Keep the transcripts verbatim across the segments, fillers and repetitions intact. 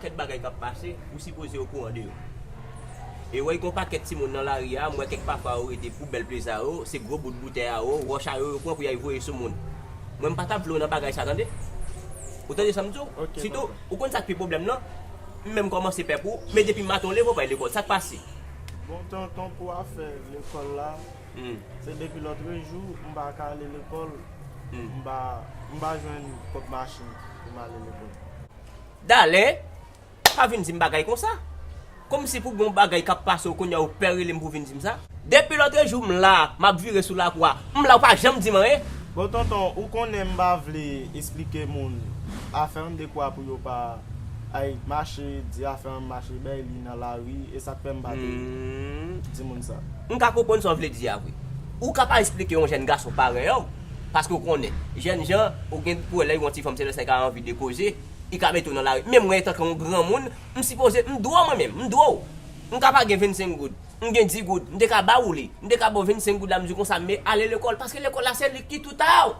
Pakèt bagay k ap pase, ou sipoze okouran de yo. E wè, gen yon pakèt timoun nan lari a, m wè kèk papa yo rete poubèl pleza yo, se gwo bout boutèy a yo, wòch a yo, yo pran pou y al voye sou moun. Mwen, m pa t ap vle w nan bagay sa, tande. Ou tande sa m di w? Sitou, ou konn sa k pi pwoblèm nan? M menm kòmanse pè pou ou, men depi maten w leve, w pa al lekòl. Sa k pase? Bon, tonton, pou afè lekòl la, se depi lòtrejou, m pa ka ale lekòl, m pa, m pa jwenn kòb machin pou m ale lekòl. Dalè, pa vin di m bagay konsa. Kòmsi pou gen yon bagay k ap pase w kounye a, ou pè rele m pou vin di m sa. Depi lòtrejou, m la, m ap vire sou lakou a. M la, ou pa janm di m anyen. Bon, tonton, ou konnen m pa vle esplike moun afè m dekwa pou yo pa ay mache, di afè m mache bay li nan lari, e sa k fè m pa te di moun sa. M ka konprann sa w vle di a vre. Ou ka pa esplike yon jèn gason parèy w, paske w konnen, jèn jan, ou gen pou wè lè yon ti fanm se lè sa l ka anvi depoze, li ka mete w nan lari. Men mwen, antanke yon granmoun, m sipoze, m dwe w mwen menm, m dwe w. M ka pa gen vennsenk goud, m gen di goud, m te ka ba w li, m te ka ba w vennsenk goud la, m di w konsa, men ale lekòl, paske lekòl la se li ki tout a w.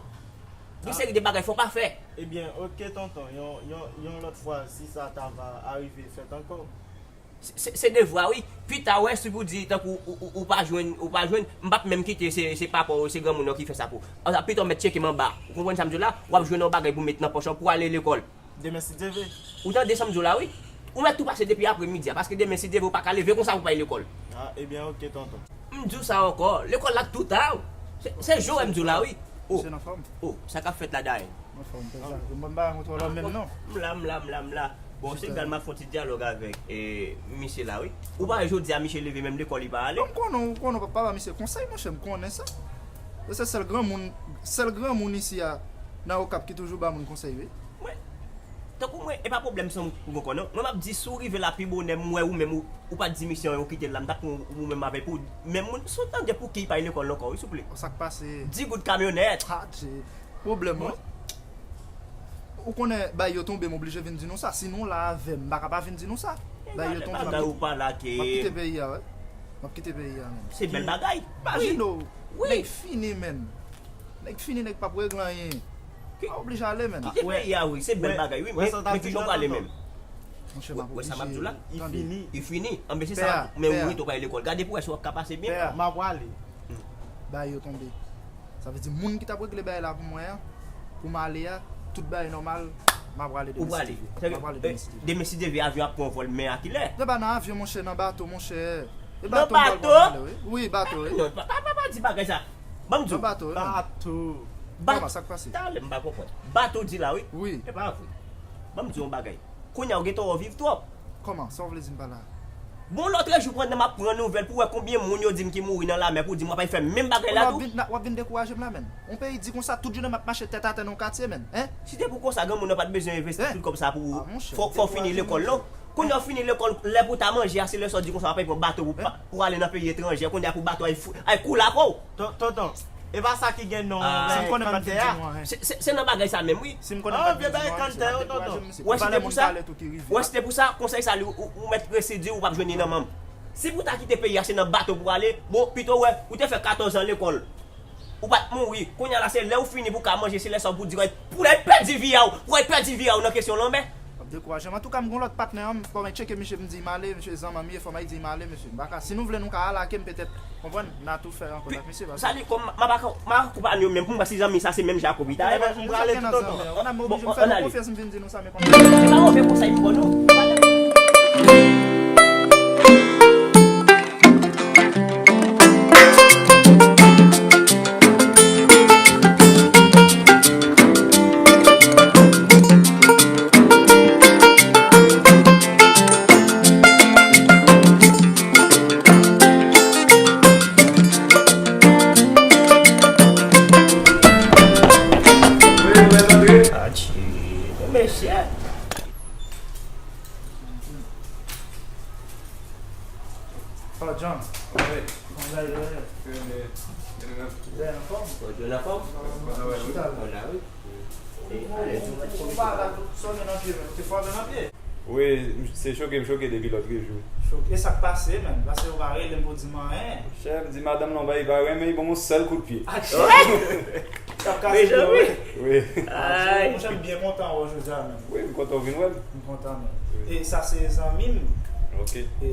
Gen seri de bagay fò w pa fè. Ebyen, oke, tonton, yon, yon, yon lòt fwa, si sa ta va arive fèt ankò. Se, se, se devwa, wi. Pita, wè, si pou di, tankou ou, ou, ou pa jwenn, ou pa jwenn, m p ap menm kite se, se papa w, se granmoun nan ki fè sa pou ou. Ann, pita w mèt tcheke m anba. Ou konprann sa m di w la? W ap jwenn yon bagay pou w met nan pòch ou pou w ale lekòl. Demen, si Dye vle. Ou tande sa m di w la, wi? Ou mèt tou pase depi apremidi a, paske demen, si Dye vle, ou pa ka leve konsa pou w pa al lekòl. A, ebyen, oke, tonton. M di w sa ankò, lekòl la tout a w. Se, se jan w wè m di w la, wi. O, misye nan fòm. O, sa k ap fèt la, Daen? Anfòm, pèp la. Mwen pa montre w lòm menm non. M la, m la, m la, m la. Bon, se gal m ap fè yon ti dyalòg avèk, e, misye la, wi. Ou pa wè jodi a misye leve menm lekòl li pa ale? Bon, m konnen, ou konnen w p ap pa ba misye konsèy, monchè, m konnen sa. Yo se sèl granmoun, sèl granmoun isi a, nan Okap ki toujou ba moun konsèy, wi. Mwen, tankou mwen, e pa pwoblèm sa m gen konnen. Mwen m ap di, si w rive la pi bonè, m wè ou menm, ou, ou pa t di misye anyen, ou kite l la, m t ap pran ou menm avèk ou. Menm moun, si w tande pou ki pa al lekòl ankò, wi, souple. Sa k pase? Di goud kamyonèt. Ha, Dye. Pwoblèm, wi. Ou konnen bay yo tonbe, m oblije vin di nou sa. Si nou la avè m, m pa ka pa vin di nou sa. Bay yo tonbe, m ap kite, m ap kite peyi a, wi. M ap kite peyi a, menm. Se bèl bagay. Imajine w, nèg fini, menm. Nèg fini, nèg p ap regle anyen. M oblije ale, menm. Kite peyi a, wi. Se bèl bagay, wi. Men, men ki jan w prale menm? Monchè, m ap oblije. Wè sa m ap di w la? Li fini. Li fini. Anben se sa, men ou rete, ou pa al lekòl. Gade pou wè si w ap ka pase byen. M ap prale. Bay yo tonbe. Sa vle di moun ki t ap regle bagay la pou mwen an, pou m ale a, tout bagay nòmal, m a prale demen si Dye vle. M a prale demen si Dye vle. Demen si Dye vle, avyon ap pran vòl, men a kilè? Yo pa nan avyon, monchè, nan bato, monchè. E bato m pral pran ale, wi. Wi, bato, wi. Non, pa, pa, pa, pa di bagay sa. Ban m di w. Nan bato, wi, menm. Bato. Kòman, sa k pase? Talè m pa konprann. Bato di la, wi. Wi. E pa vre. Ban m di w yon bagay. Kounye a ou gentan wè w viv twòp. Kòman? Sa w vle di m pa la? Bon, lòtrejou pandan m ap pran nouvèl pou wè konbyen moun yo di m ki mouri nan lamè, pou w di m w ap al fè menm bagay la tou. W ap vin, w ap vin dekouraje m la, menn. Yon peyi di konsa, tout jounen m ap mache tèt atè nan yon katye, menn. Hein? Si te pou konsa, granmoun nan pa t bezwen envesti tout kòb sa pou ou. Fò, fò w fini lekòl, non? Kounye a w fini lekòl, lè pou w ta manje a, se lè sa w di konsa w ap pran bato pou, pou ale nan peyi etranjè, kounye a pou bato al fou, al koule ak ou. Ton-, tonton, e pa sa ki gen non bagay kanntè a? Se, se, se nan bagay sa menm, wi. Si m konnen m pa t vin di nou anyen, se pa dekouraje m, mesye. Wè, si te pou sa, wè, si te pou sa, konsèy sa, ou, ou, ou mèt resi di ou p ap jwenn li nan manm. Si pou ta kite peyi a, se nan bato pou ale, bon, pito wè, ou te fè katòz an lekòl. Ou pa t mouri. Kounye a la, se lè ou fini pou w ka manje, se lè sa w pou di, pou w al pèdi vi a w, pou w al pèdi vi a w nan kesyon lanmè. W ap dekouraje m. Antouka, m gon lòt patnè an, m, fò m al tcheke misye, m di m ale, misye zanmi m ye, fò m al di m ale, mesye. M pa ka, si nou vle, nou ka alake m petèt, konprann, n a tou fè rankont ak misye, paske sa li kòm, m a pa ka, m a akonpanye w menm, pou m wè si zanmi sa se menm jan ak ou li ta ye. M prale tou, tonton. Bon, ann ale. Se pa move konsèy m ba w, non. Atchè, mesye. Oh, John. Wi. Kòman bagay yo ye? Trè byen. Trè byen. Ou anfòm? Ou anfòm? Ou la, wi. Ou pa la, sa w gen nan pye, menm. Ou te frape nan pye? Wi, se choke m choke depi lòtrejou. Choke? E sa k pase, menm? Pase ou pa rele m pou di m anyen. Chèf, di madanm nan, bay, pa renmen, li ban m yon sèl kout pye. Atchè! Benjamin. Wi. Ay. Monchè, m byen kontan wè w jodi a menm. Wi, m kontan w vin wè m. M kontan menm. E sa se zanmi m. Ok. E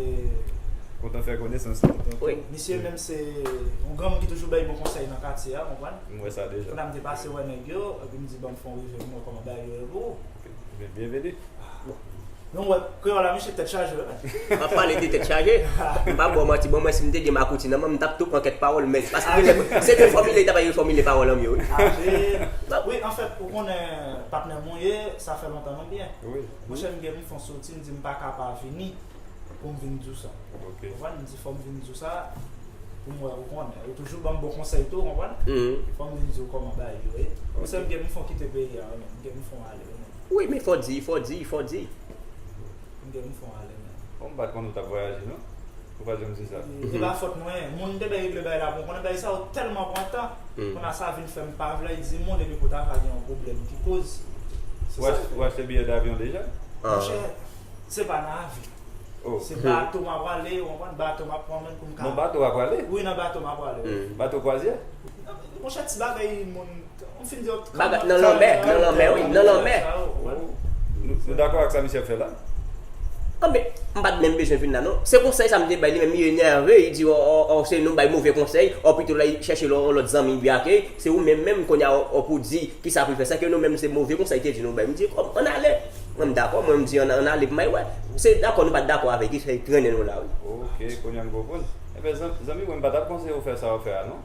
Kontan fè konesans tou. Wi. Misye menm se yon granmoun ki toujou bay bon konsèy nan katye a, konprann? M wè sa deja. Kounye a m te pase wè nèg yo, epi m di ban m fè yon rive pou m wè kòman bagay yo ye pou ou. Byenveni. Nou wè, kreyòl la, misye tèt chaje, wi. M ap pale de tèt chaje. M pa ba w manti, bon, mwen, si m te gen makouti nan men m, m t ap tou pran kèk pawòl, men se paske gen lè, se te fòmile, li t ap fòmile pawòl an mye, wi. Aje. Wi, anfèt, ou konnen patnè m ou ye, sa fè lontan nou byen. Wi. Monchè, m gen m fè yon soti, m di m pa ka pa vini pou m vin di w sa. Ok. Ou konprann? M di fò m vin di w sa pou m wè ou konnen. Ou toujou ban m bon konsèy tou, ou konprann? Mhm. Fò m vin di w kòman bagay yo ye. Monchè, m gen m fè yon kite peyi a, wi, men. M gen m fè yon ale, wi, men. Wi, men fò di, fò di, fò di. M gen m fè yon ale, men. Bon, m pa t konn ou t ap vwayaje, non? Ou pa janm di sa. E pa fòt mwen. Moun te bay regle bagay la pou m konnen bagay sa yo tèlman pran tan. Kounye a sa vin fè m pa vle di moun epi pou ta ka gen yon pwoblèm ki koz. Se Ou sa ach- k fè. Ou achte biyè davyon deja? Ah. Monchè, se pa nan avyon. Oh. Se bato m ap prale, ou konprann? Bato m ap pran mwen pou m ka. Nan bato w ap prale? Wi, nan bato m ap prale. Mm. Bato kwazyè? Monchè, ti bagay moun. M fin di yo. Bagay nan lanmè, nan lanmè, wi, nan lanmè. Nou, nou dakò ak sa misye ap fè la? Anben, m pa t menm bezwen vin la, non. Se konsèy sa m te bay li, men li enève, li di, o, o, o, se nou bay move konsèy, o, pito la, li chèche lò, lòt zanmi, li ake, se ou menm, menm, kounye a, o, o, pou di, kisa pou l fè sa, ke nou menm, se move konsèy te di nou bay. M di, kòm, ann ale. Mwen, m dakò, mwen, m di, ann, ann ale, pou m al wè. Se dakò, nou pa t dakò avèk li, se trennen nou la, wi. Ok, kounye a m konprann. Enben, zan- zanmi mwen, m pa t ap konseye w fè sa w ap fè a, non.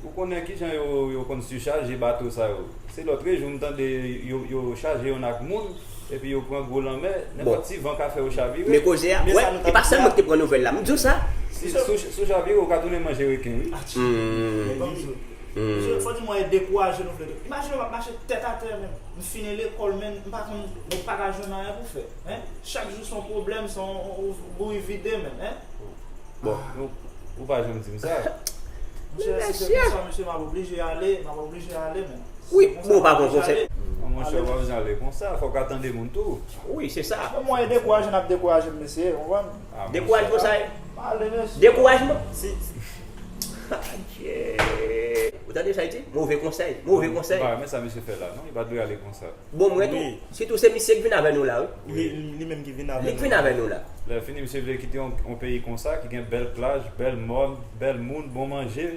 Ou konnen kijan yo, yo konn sichaje bato sa yo. Se lòt jou m tande yo, yo chaje youn ak moun, epi yo pran gwo lanmè, nenpòt ti van ka fè yo chavire. Men koze a, wè, e pa sèl mwen ki te pran nouvèl la, m di w sa. Si, si, w- si w chavire, ou ka tounen manje reken, wi. Hmm. Bon, misye, fò di mwen e dekouraje nou vle. Imajine w ap mache tèt atè menm. M fini lekòl, men m pa konn, mwen pa ka jwenn anyen pou fè. Hein? Chak jou se yon pwoblèm, se yon, yon, yon bouyi vide menm, hein? Bon. Nou, ou pa janm di m sa. Monchè, si se konsa, mesye, m ap oblije ale, m ap oblije ale, men. Wi, bon, pa bon konsèy. Non, monchè, ou pa bezwen ale konsa, fòk w ka tande moun tou. Wi, se sa. Bon, mwen e dekouraje, n ap dekouraje m, mesye, ou konprann? Ah, Dekouraj monchè. Konsa. Ale, mesye. Dekourajman. Si. Ou tande sa l di? Move konsèy. Move konsèy. Ba, men sa misye fè la, non? Li pa dwe ale konsa. Bon, mwen tou. Sitou se misye k vin avè nou la, wi. Li, li menm ki vin avè Li k vin avè nou la. Lè fini, misye vle kite yon, yon peyi konsa, ki gen bèl plaj, bèl mòn, bèl moun, bon manje.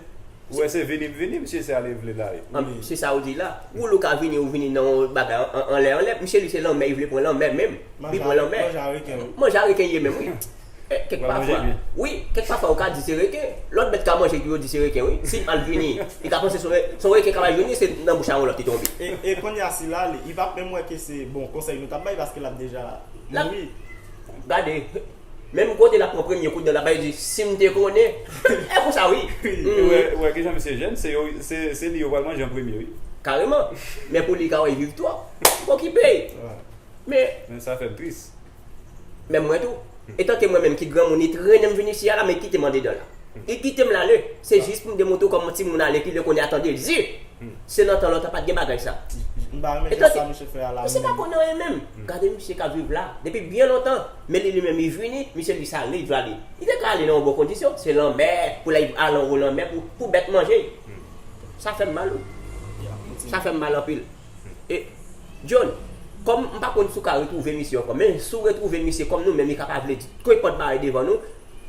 Ou wè se vini m vini, misye se ale vle la. An, se sa ou di la. Ou lou ka vini, ou vini nan yon bagay an- anlè, anlè. Misye li se lanmè, li vle pran lanmè menm. Li pran lanmè. Manje a reken, wi. Manje a reken ye menm, wi. Eh, kèk Ou pa manje pafwa. byen. Wi, kèk pafwa ou ka di se reken. Lòt bèt ka manje ki yo di se reken, wi. Si m al vini, li ka panse se yon re- se yon reken k ap al vini, se nan bouch a yon lòt li tonbe. E, e kounye a sila li, li p ap menm wè ke se bon konsèy nou t ap bay paske l ap deja L ap- mouri. Gade, menm kote l ap pran premye kout dan, l ap bay di, si m te konnen. E konsa, wi. Ou wè, ou wè kijan misye jèn, se yo, se, se li yo pral manje an premye, wi. Kareman. Men pou li ka wè viv twòp. Okipe. Men Men sa fè m tris. Menm mwen tou. Etanke mwen menm ki granmoun, li trennen m vin isi a la, men kite m andedan la. Li kite m l ale. Se jis pou m demontre w kòman timoun ale, ki lè kounye a tande l di. Se nan tan lontan pa t gen bagay sa. M pa renmen jan sa misye fè a la. Misye pa konn anyen menm. Gade misye k ap viv la. Depi byen lontan. Men li, li menm, li vini, misye li sa ale, li vle ale. Li te ka ale nan yon bon kondisyon. Se lanmè, pou l al anwo lanmè, pou, pou bèt manje. Sa fè m mal, wi. Sa fè m mal anpil. E, John, kòm m pa konn si w ka retwouve misye ankò, men si w retwouve misye kòm nou menm, li ka pa vle di, kenpòt bagay devan nou,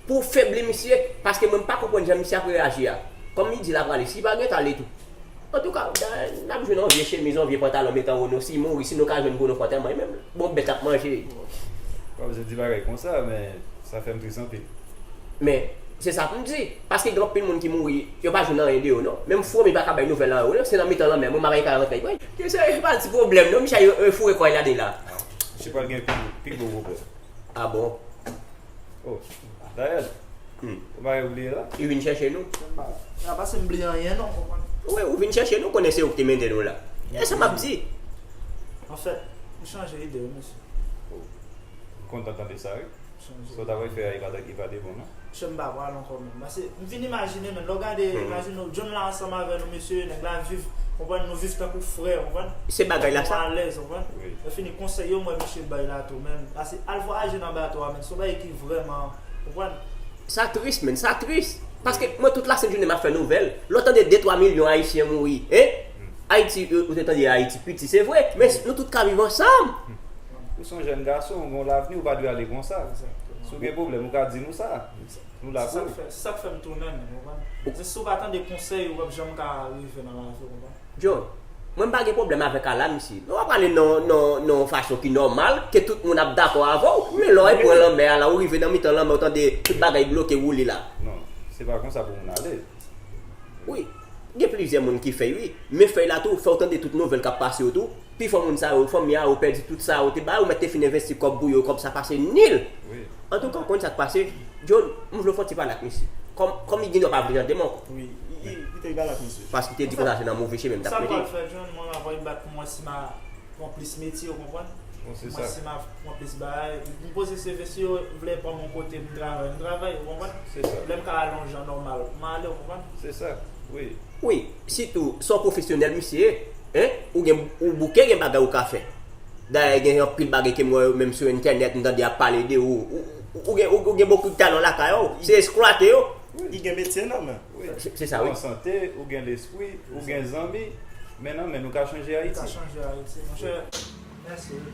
pou w febli misye, paske mwen m pa konprann jan misye ap reyaji a. Kòm li di l ap prale, si li pa gentan ale tou. Antouka, n ap jwenn yon vye chemiz, yon vye pantalon, met anwo nou, si mouri, si nou ka jwenn pou nou fè antèman, e menm, bon, bèt ap manje. Pa bezwen di bagay konsa, men sa fè m tris anpil. Men, se sa pou m di. Paske gen anpil moun ki mouri, yo pa jwenn anyen de yo, non. Menm fwomi pa ka bay nouvèl anwo, non. Se nan mitan lanmè, mwen, m ap ka rantre. Ke se pa ti pwoblèm, non, Michel, yo, yo foure kò yo ladan la. Misye pral gen pi, pi gwo pwoblèm. Ah bon? Oh, dayè, ou pa oubliye la? Li vin chèche nou. A pa se m bliye anyen, non, konprann. Wi, ou vin chèche nou, konnen se ou ki te mennen nou la. E sa m ap di. Anfèt, m chanje ide, wi, mesye. M kontan tande sa, wi. Chanje. Sa w ta pral fè a, e pa, e pa te bon, non? Mesye, m pa pral ankò menm. Paske m vin imajine, men, lè w gade, imajine w, John la ansanm avè nou, mesye, nèg la viv, konprann, nou viv tankou frè, konprann? Se bagay la, sa. Nou alèz, konprann? Wi. Yo fini konsèy yo, mwen, misye bay la tou, men. Paske al vwayaje nan bato a, men, se yon bagay ki vrèman, konprann? Sa tris, men, sa tris. Paske mwen, tout lasent jounen, m ap fè nouvèl. Lè w tande de twa milyon Ayisyen mouri, en? Ayiti, ou te tande Ayiti piti, se vre, men nou tout ka viv ansanm. Ou se yon jèn gason, ou gen lavni, ou pa dwe ale konsa. Si w gen pwoblèm, ou ka di nou sa. Nou la pou ou. Se sa k fè m tounen, ou konprann? Se si w pa tande konsèy, ou p ap janm ka rive nan lavi, ou konprann? John, mwen m pa gen pwoblèm avèk Alan isi. Nou ap pale nan, nan, nan yon fason ki nòmal, ke tout moun ap dakò avè w, men lè w pran lanmè a la, ou rive nan mitan lanmè, ou tande tout bagay bloke, woule la. Non, se pa konsa pou moun ale. Wi, gen plizyè moun ki fè l, wi. Men fè l la tou, fè w tande tout nouvèl k ap pase yo tou. Pifò moun sa yo, fanmi a yo pèdi tout sa yo te bay, ou mèt te fin envesti kòb pou yo, kòb sa pase nil. Antouka, ou konn sa k pase? John, m vle w fè yon ti pale ak misye. Kòm, kòm li gen dwa pa vle tande m ankò. Wi, li, li, li te pale ak misye. Paske li te di konsa se nan move chemen m t ap mete l. Sa m pral fè, John, mwen m ap bay bat pou mwen si m a pran plis metye, ou konprann? Mwen si m ap pran plis bagay, m poze C V si yo, vle ban m yon kote m travay, m travay, ou konprann? Lè m ka ale yon jan nòmal, m ale, ou konprann? Se sa, wi. Wi, sitou, se yon pwofesyonèl misye ye, en? Ou gen, ou bouke, gen bagay ou ka fè. Dayè, gen anpil bagay ke m wè yo menm sou entènèt, m tande y ap pale de ou. Ou, ou gen, ou, ou gen bokou de talan lakay ou. Se eksplwate yo. Li gen metye nan men. Se, se sa, wi. Ou an sante, ou gen lespri, ou gen zanmi, men nan men nou ka chanje Ayiti. Nou ka chanje Ayiti, monchè. Mèsi, wi.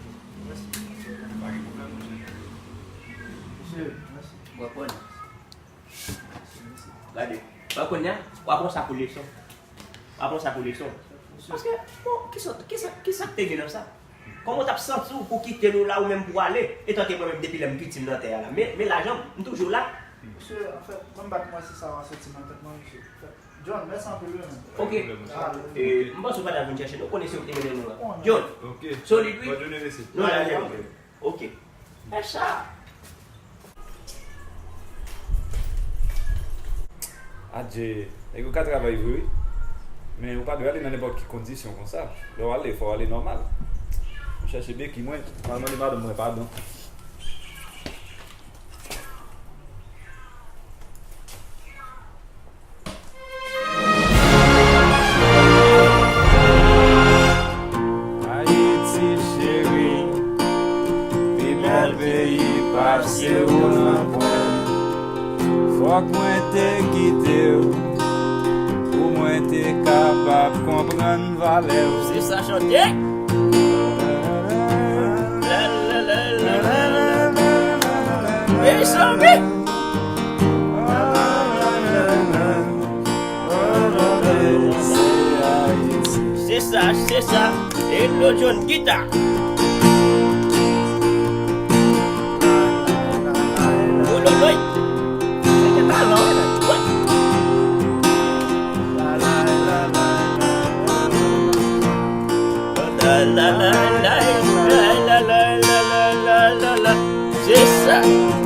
Mèsi. Mesye, mèsi. Mwen konn. Gade. Mwen konn, w ap pran sa pou leson. W ap pran sa pou leson. Paske, bon, kisa, kisa, kisa k te gen nan sa? Kòman w t ap santi w pou kite nou la, ou menm pou ale? Etanke mwen menm, depi lè m piti, m nan tè a la. Men, men lajan, m toujou la. Mesye, anfèt, mwen m pa t konn si sa w a soti nan tèt mwen, mesye. John, mèsi anpil, wi, men. Ok. E, m panse w pa t ap vin chèche nou. Konnen se ou ki te mennen nou la. John, solid, wi. Bòn jounen, mesye. Nou la, John. Ok. Fè sa. Adje, nèg yo ka travay vre, wi. Men ou pa dwe ale nan nenpòt ki kondisyon konsa. Lè w ale, fò w ale nòmal. M chèche beki mwen, m al mande madanm mwen padon. Ayiti cheri, pi bèl peyi pase ou nan pwen. Fòk mwen te kite w pou mwen te kapab konprann valè w. Se sa chante. Mezanmi. Se sa, se sa. Hello John Guitar. Wololoy. Se te talan, wi. La, la, la, la, la, la. Se sa.